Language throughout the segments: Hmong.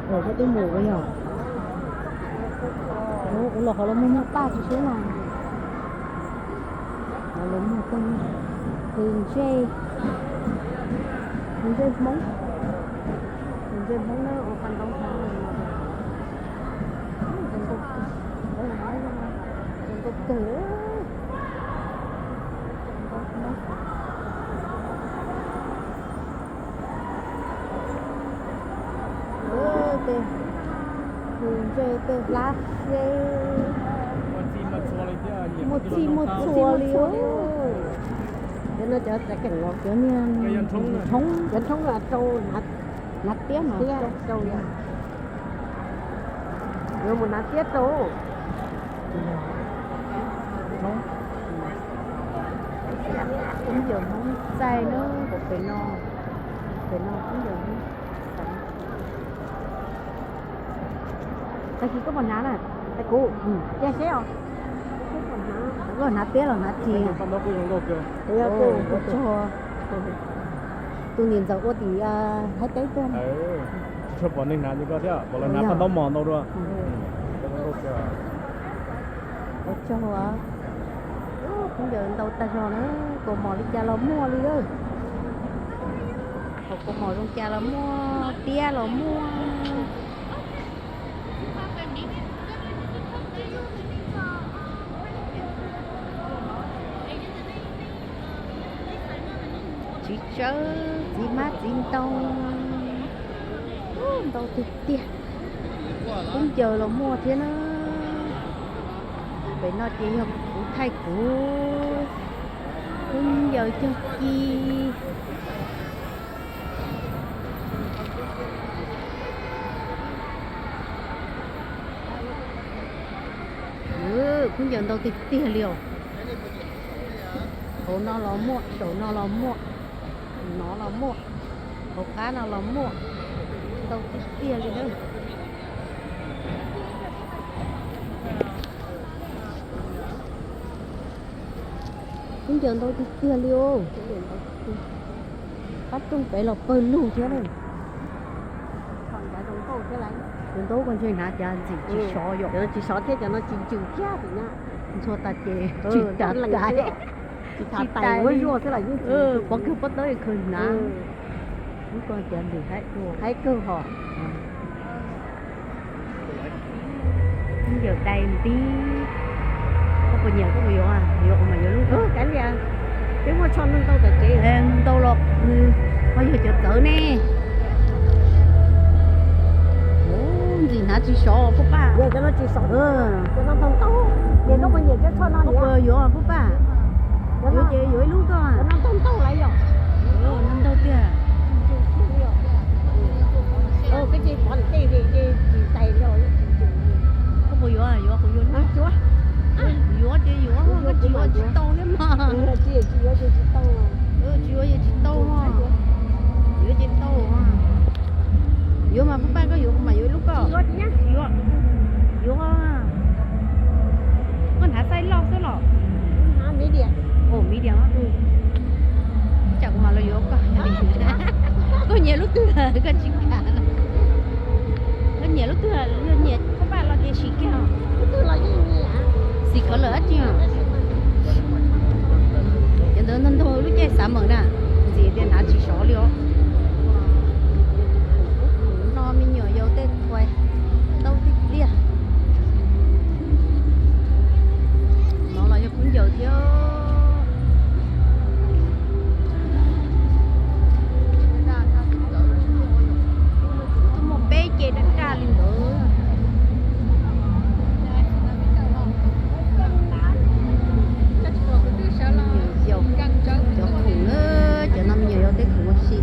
Ua koj twb mus ua yog ua los qhov los muag muag paj tsis sub na. Los muag paj, tus ntsej, tus ntsej Hmoob, tus ntsej Hmoob na ua paj ntaub hmoob. Zoo nkauj kawg. Tej tus ntsej tej hlab seb muaj txij muaj txhua li. Cov niag nrhoob, cov nrhoob rau hnav tiab no, rau yuav mus hnav tiab rau. Kub yawg Hmoob txaij na, pem no, pem no kub yawg Hmoob. Tag kis koj puas hnav na? Kuv, cia seb os. Koj hnav tiab los hnav txias? Tus niam ntxawm ua tim Thaib teb tuaj. Tsis tshua pom neeg hnav li koj thiab, pom lawv hnav paj ntaub mos ntau dua. Ua tsaug, kub yawg ntau tag zog na, kaus mom li cas los muaj li. Hauv kaus mom zoo cas los muaj, tiab los muaj. Txiv tsawb, txiv hmab txiv ntoo, ntau tiag tiag. Kub ncaws los muaj thiab na. Pem no ces yog kuv thaij kuv kub ncaws cog ci. Kub ncaws ntau tiag tiag li os. Hauv no los muaj, saum no los muaj, no los muaj, hauv qab no los muaj, ntau tiag tiag li na. Kub ncaws ntau tiag tiag li os. Qab rooj pem los pawg lug thiab na. Cov ntaub koj ntshe hnav cas ntxim tsis sov yom. Tsis sov thiab, cov no tsis ntsws thiab. Ntxhua tas ces tsis tas tais, tsis tas tais, pov kawg pob tawb khaws hnav. Lub ko cas ntxim haib kawg hos. Kub ncaws dai ntib. Koj puas nyiam, koj puas yuav? Yuav kuv mam yuav lub. Kav liam, peb muaj tsho ntau ntau tom tsev. Ntau los ho yog cov txawv ne. Ntxim hnav tsis sov pub paj. Cov no tsis sov, cov no ntau ntau. Niam, koj puas nyiam cov tsho no? Koj puas yuav pub paj? Yuav ces yuav ib lub koj. Cov no ntau ntau lawm yom. Ntau tiag. Koj puas yuav? Yuav kuv yuav. Yuav ces yuav, koj tsis yuav tsis tau thiab mas. Tsis yuav ces tsis tau. Yuav ces tau. Yuav mas pub paj, koj yuav kuv mam yuav ib lub koj. Yuav. Yuav. Koj hnav size loj xwb los? Medium. Ua medium. Tsam kuv mam los yuav koj. Koj nyiam lub twg koj tsis kam. Koj nyiam lub twg, yog nyiam pub paj los ces sim kiag. Xim kov lawm dab tsi. Cov ntawd ntau ntau lub caij xav mawm na, ntxim tias hnav tsis sov li os. No me nyuam yaus tej khuas ntau tiag tiag. No los yog kub ncaws thiab. Twb muaj peb ce daj daj li ntawd. Yaus, cov khoom na, cov no me nyuam yaus tej khoom ua si.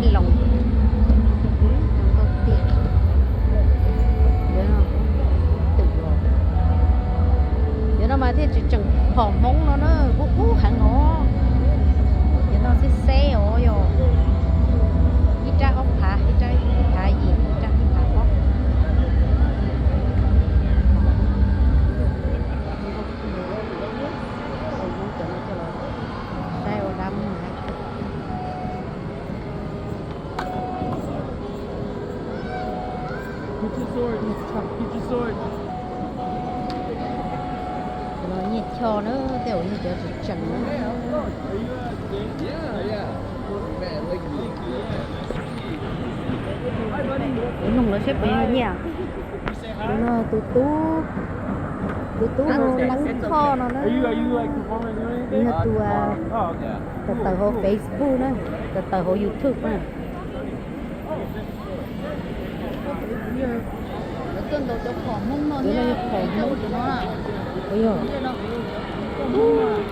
Loos. Cov no mas thiaj tseem tseem phom Hmoob no na, kub kub heev os. Cov no xeb xeb os, yog ib rab ob phav, ib rab ib phav yim, ib rab ib phav ob. Saib ua dab muag. Cov no nyiaj choj na, tej zaum yog cov tseem tseem na. Kuv nug lawv seb puas yog nyiaj. Tus no tus tub, tus tub Neeb Thoj no na, nws yog tus tawm tawm hauv Facebook na, tawm tawm hauv YouTube na. Cov no yog phom Hmoob. Ua yog,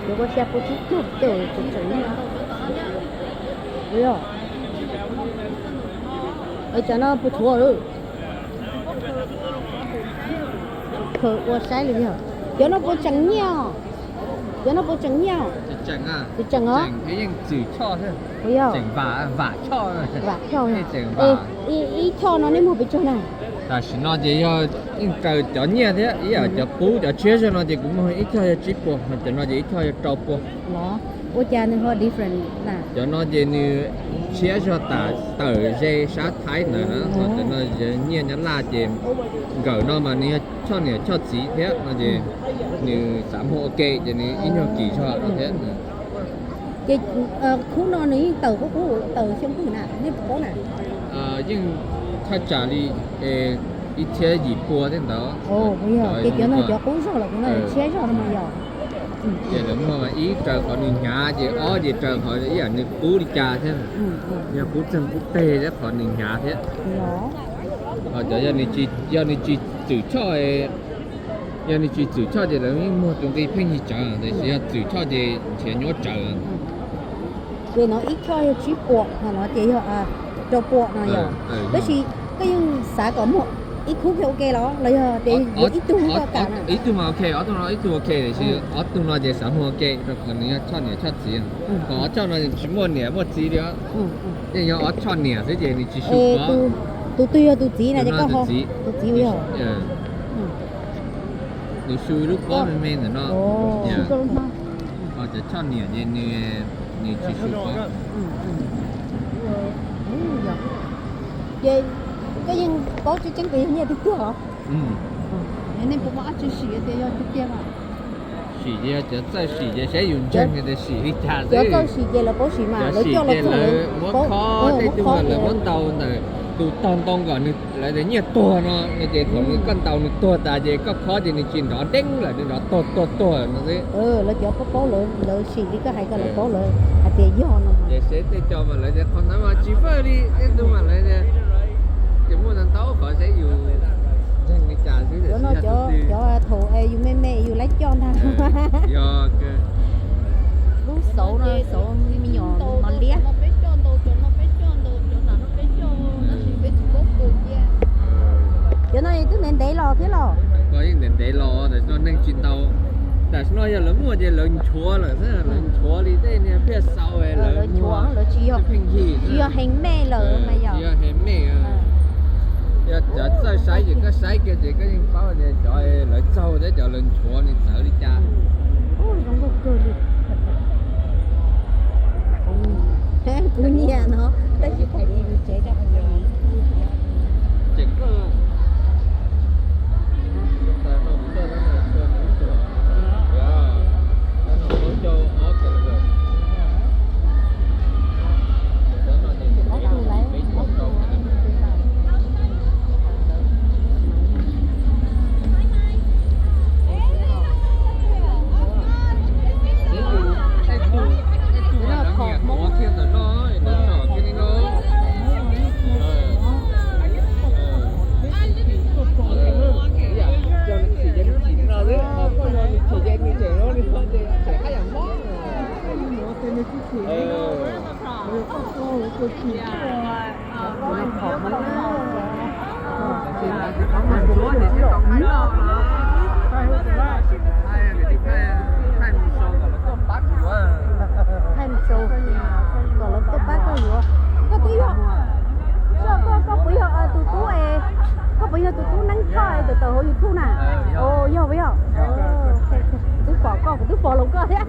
cov ua xya puas tsib caug tej zaum tseem tseem na. Ua yog, cov no puas tshuav lawm? Khaws ua saib li yog. Cov no puas tseem nyiaj? Cov no puas tseem nyiaj? Tseem os. Ua yog, vam choj. Ib choj no nej muag pes tsawg na? Tam sim no ces yog yeej raws cov nyiaj thiab, ib yam cov qub cov tshiab zog no ces kuv muag ib choj yog tsib puas, ho cov no ces ib choj yog rau puas. Los, ua cas nws ho different na? Cov no ces nws tshiab zog tas tawm ze sab Thaib ntawd na, ho cov no nyiaj Nyab Laj ces nkawm no mas nws yog choj niam choj txiv thiab no ces nws xav muag ua ke ces nws ib nyuag kim zog no thiab. Ces khub no nws yeej tawm qub qub, tawm xyoo twg na, nej puas paub na? Yeej thaj tsam li ib txhiab yim pua tej ntawd. Ces cov no cov qub zog los cov no tshiab zog no mas yog. Ces lawv muag mas ib raws qhov nws hnyav ces ob ces raws qhov ib yam nws qub li cas thiab. Yog qub txeeg qub teg thiab qhov nws hnyav thiab. Ho cov yog nws tsis txwm choj, yog nws tsis txwm choj ces lawv yeej muag tus nqi pheej yig tsawv, tiam sis yog txwm choj ces nrhiav nyuaj tsawv. Ces no ib choj yog tsib puas, ho no ces yog rau puas no yog. Tab sis koj yeej xav kom muag ib khub thiaj ua ke los, los yog tias yuav ib tug koj kam na? Ib tug mas ok, ob tug no ib tug ok, tiam sis ob tug no ces xav muag ua ke rau qhov nws yog choj niam choj txiv. Ho ob choj no tsis muaj niam muaj txiv li os. Yeej yog ob choj niam xwb ces nws tsis su. Tus twg yog tus txiv na? Tus txiv yog. Nws su lub pob me me ntawm no. Ho cov choj niam ces nws tsis su pob. Ces koj yeej paub tseeb tseeb tias yog nyiaj tiag tiag os? Nej puas muaj dab tsi sim tias yog tiag tiag? Sim ces yog cov txawj sim ces saib yus ntseeg tias sim li cas xwb. Cov txawj sim ces lawv paub sim mas, lawv coj los txog lawv muab khob, tej tug mas lawv muab ntaus ntawm tus tog ntoo kom nws, lawv tias nyiaj tuag no no ces thaum nws koj ntaus nws tuag tas ces koj khob ces nws tsis nrov deeb lawm, nws nrov tuag tuag tuag no xwb. Lawv cov paub paub lawv, lawv sim li koj hais koj lawv paub lawv hais tias yog no. Ces seb tej co mas lawv tias qhov ntawd mas tsis fawj li, tej tug mas lawv tias ces muaj ntau ntau qhov seb yus ntseeg li cas xwb. Cov no cov thaum yus me me yus laib coj ntag. Yog lub xauv no xauv me nyuam mos liab. Cov no twb ntev ntev los thiab los? Yeej ntev ntev los, tam sim no neeg tsis ntau. Tam sim no yog lawv muaj ces lawv nchuav lawm xwb, lawv nchuav li tej niag pliaj xau lawv nchuav, lawv tsis yog, tsis yog heev mej lawm mas yog. Tsis yog heev mej. Yog cov txawj saib ces koj saib kiag ces koj yeej paub tias cov lawv txaug thiab cov lawv nchuav nws txawv li cas. Zoo nkauj kawg li. Kuv nyiam no, tab sis thaum ub tsev rau qhov ntawd. Thaij mus sau kom lawv tuaj pab koj yuav. Koj twb yog, koj, koj puas yog tus tub es, koj puas yog tus tub Neeb Thoj es tawm tawm hauv YouTube na? Yog puas yog? Twb pom koj, kuv twb follow koj thiab.